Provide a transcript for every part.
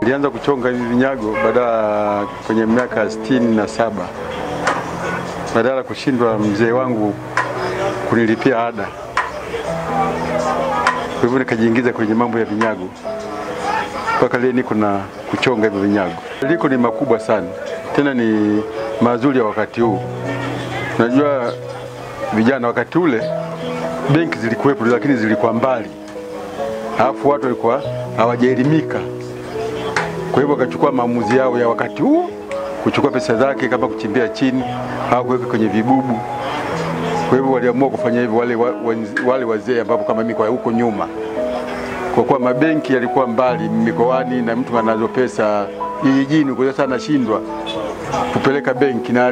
Nilianza kuchonga hivi vinyago baada kwenye miaka 67. Badala kushindwa mzee wangu kunilipia ada. Kwa hivyo nikajiingiza kwenye mambo ya vinyago. Mpaka leo niko na kuchonga hivi vinyago. Liko ni makubwa sana. Tena ni mazuri ya wakati huu. Unajua vijana wakati ule benki zilikuwepo lakini zilikuwa mbali. Alafu watu walikuwa hawajaelimika. Kwa hivyo wakachukua maamuzi yao ya wakati huo, kuchukua pesa zake kama kuchimbia chini au kuweka kwenye vibubu. Kwa hivyo waliamua kufanya hivyo wale wazee ambapo kama mimi kwa huko nyuma. Kwa kuwa mabenki yalikuwa mbali mikoani na mtu anazo pesa kijijini, kwa sasa anashindwa kupeleka benki na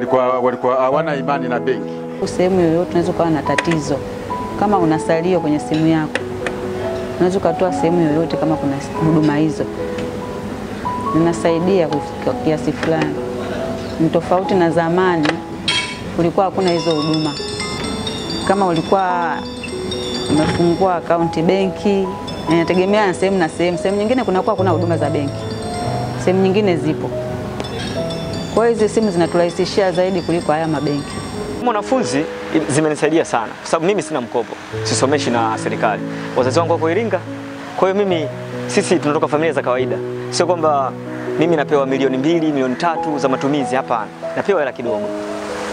walikuwa hawana imani na benki. Sehemu yoyote unaweza kuwa na tatizo. Kama una salio kwenye simu yako, unaweza kutoa sehemu yoyote kama kuna huduma hizo. Ninasaidia kwa kiasi fulani. Ni tofauti na zamani, kulikuwa hakuna hizo huduma. Kama ulikuwa umefungua akaunti benki, inategemea na sehemu na sehemu. Sehemu nyingine kunakuwa kuna huduma za benki, sehemu nyingine zipo. Kwa hiyo hizi simu zinaturahisishia zaidi kuliko haya mabenki. Mwanafunzi zimenisaidia sana kwa sababu mimi sina mkopo, sisomeshi na serikali. Wazazi wangu wako Iringa. Kwa hiyo mimi, sisi tunatoka familia za kawaida. Sio kwamba mimi napewa 2 milioni, 3 milioni za matumizi, hapana. Napewa hela kidogo.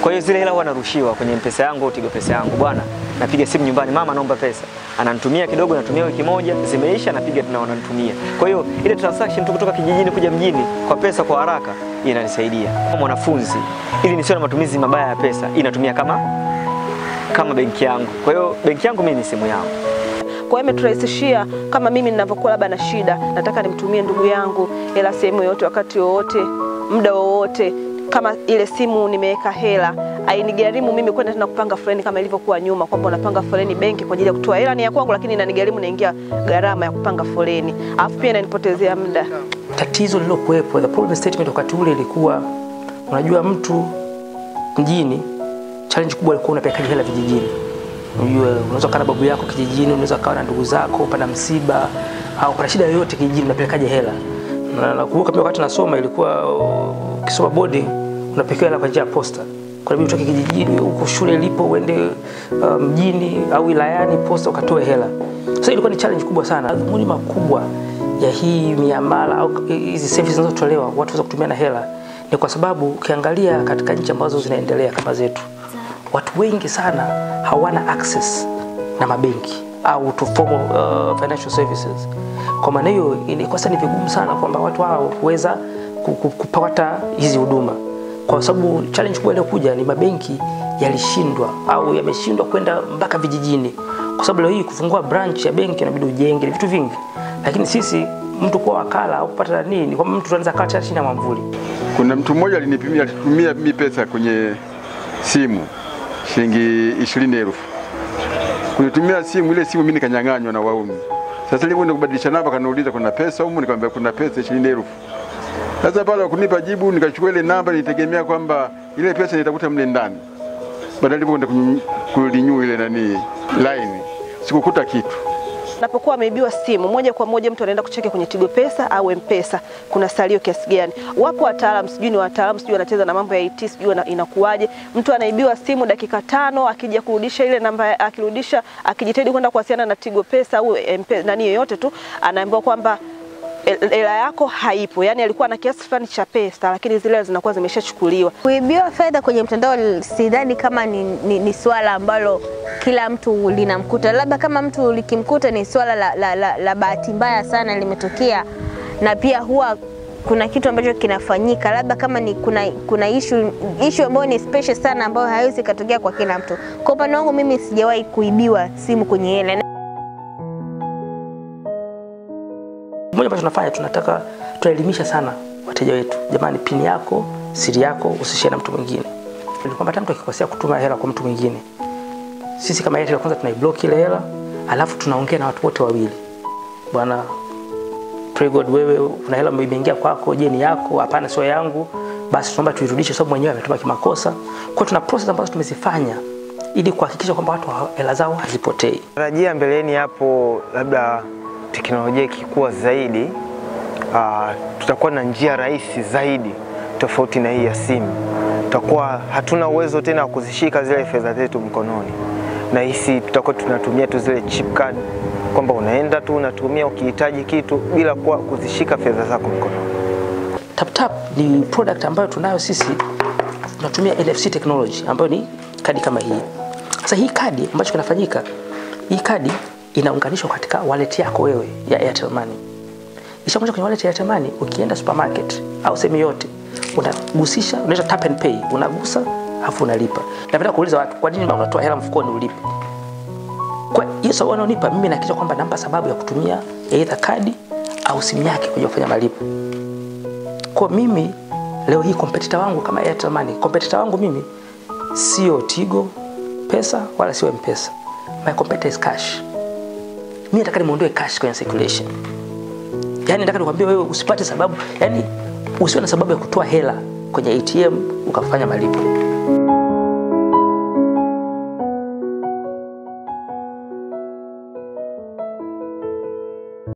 Kwa hiyo zile hela huwa narushiwa kwenye M-Pesa yangu au Tigo Pesa yangu. Bwana, napiga simu nyumbani, mama naomba pesa. Ananitumia kidogo, natumia wiki moja, zimeisha, napiga tena wananitumia. Kwa hiyo ile transaction tu kutoka kijijini kuja mjini kwa pesa kwa haraka inanisaidia. Kama mwanafunzi, ili nisiwe na matumizi mabaya ya pesa, inatumia kama benki yangu. Kwa hiyo benki yangu mimi ni simu yangu. Kwa hiyo imeturahisishia, kama mimi ninavyokuwa labda na shida, nataka nimtumie ndugu yangu hela sehemu yoyote, wakati wowote, muda wowote. Kama ile simu nimeweka hela, hainigharimu mimi kwenda tena kupanga foleni kama ilivyokuwa nyuma, kwamba unapanga foleni benki kwa ajili ya kutoa hela. Ni ya kwangu, lakini inanigharimu, naingia gharama ya kupanga foleni, alafu pia inanipotezea muda. Tatizo lililokuwepo, the problem statement wakati ule ilikuwa, unajua mtu mjini, challenge kubwa ilikuwa unapelekaje hela vijijini. Unajua unaweza kuwa na babu yako kijijini, unaweza kuwa na ndugu zako, pana msiba au kuna shida yoyote kijijini, unapelekaje hela? Na nakumbuka pia wakati nasoma ilikuwa ukisoma boarding unapekewa hela kwa njia ya posta. Kwa hiyo utoke kijijini huko shule ilipo uende mjini au wilayani posta ukatoe hela. Sasa ilikuwa ni challenge kubwa sana. Madhumuni makubwa ya hii miamala au hizi services zinazotolewa watu waweza kutumia na hela ni kwa sababu ukiangalia katika nchi ambazo zinaendelea kama zetu, watu wengi sana hawana access na mabenki au to formal financial services. Kwa maana hiyo ilikuwa sasa ni vigumu sana kwamba watu hao kuweza kupata hizi huduma, kwa sababu challenge kubwa iliyokuja ni mabenki yalishindwa au yameshindwa kwenda mpaka vijijini, kwa sababu leo hii kufungua branch ya benki inabidi ujenge vitu vingi, lakini sisi mtu kuwa wakala au kupata nini, kwamba mtu anaweza kaa chini ya mwamvuli. Kuna mtu mmoja alinipimia, alitumia mimi pesa kwenye simu shilingi 20,000. Kunitumia simu, ile simu mimi nikanyang'anywa na wauni. Sasa nilipoenda kubadilisha namba kaniuliza kuna pesa humu, nikamwambia kuna pesa 20,000. Sasa pale wakunipa jibu, nikachukua ile namba, nilitegemea kwamba ile pesa nitakuta mle ndani. Baada nilipoenda kurenew ile nani line, sikukuta kitu. Napokuwa ameibiwa simu, moja kwa moja mtu anaenda kucheki kwenye Tigo Pesa au M-Pesa kuna salio kiasi gani. Wapo wataalamu, sijui ni wataalamu, sijui wanacheza na mambo ya IT, sijui inakuwaje. Mtu anaibiwa simu dakika 5, akija kurudisha ile namba, akirudisha, akijitahidi kwenda kuwasiliana na Tigo Pesa au M-Pesa nani yoyote tu, anaambiwa kwamba hela yako haipo. Yani alikuwa na kiasi fulani cha pesa, lakini zile zinakuwa zimeshachukuliwa. Kuibiwa fedha kwenye mtandao sidhani kama ni swala ambalo kila mtu linamkuta. Labda kama mtu likimkuta ni swala la bahati mbaya sana limetokea, na pia huwa kuna kitu ambacho kinafanyika, labda kama ni kuna issue ambayo ni special sana ambayo haiwezi katokea kwa kila mtu. Kwa upande wangu mimi sijawahi kuibiwa simu kwenye hela. Moja ambacho tunafanya, tunataka tunaelimisha sana wateja wetu. Jamani, pini yako, siri yako usishare na mtu mwingine. Ni kwamba hata mtu akikosea kutuma hela kwa mtu mwingine, sisi kama Airtel kwanza tunaiblock ile hela, alafu tunaongea na watu wote wawili. Bwana Pray God, wewe kuna hela imeingia kwako, je ni yako? Hapana, sio yangu. Basi tunaomba tuirudishe sababu mwenyewe ametuma kimakosa. Kwa tuna process ambazo tumezifanya ili kuhakikisha kwamba watu hela zao hazipotei. Tarajia mbeleni hapo labda teknolojia ikikua zaidi, Tutakuwa na njia rahisi zaidi tofauti na hii ya simu. Tutakuwa hatuna uwezo tena wa kuzishika zile fedha zetu mkononi. Na hisi tutakuwa tunatumia tu zile chip card, kwamba unaenda tu unatumia ukihitaji kitu bila kuwa kuzishika fedha zako mkononi. TapTap ni product ambayo tunayo sisi, tunatumia NFC technology ambayo ni kadi kama hii. Sasa hii kadi ambacho kinafanyika, hii kadi inaunganishwa katika wallet yako wewe ya Airtel Money. Ikishaunganishwa kwenye wallet ya Airtel Money, ukienda supermarket au sehemu yote, unagusisha, unaita tap and pay, unagusa afu unalipa. Napenda kuuliza watu, kwa nini unatoa hela mfukoni ulipe? Kwa hiyo sababu wanaonipa mimi nahakikisha kwamba nampa sababu ya kutumia either kadi au simu yake kuja kufanya malipo. Kwa mimi leo hii competitor wangu kama Airtel Money, competitor wangu mimi sio Tigo Pesa wala sio M-Pesa. My competitor is cash. Mimi nataka nimuondoe cash kwenye circulation. Yaani nataka nikwambie wewe usipate sababu, yani usiwe na sababu ya kutoa hela kwenye ATM ukafanya malipo.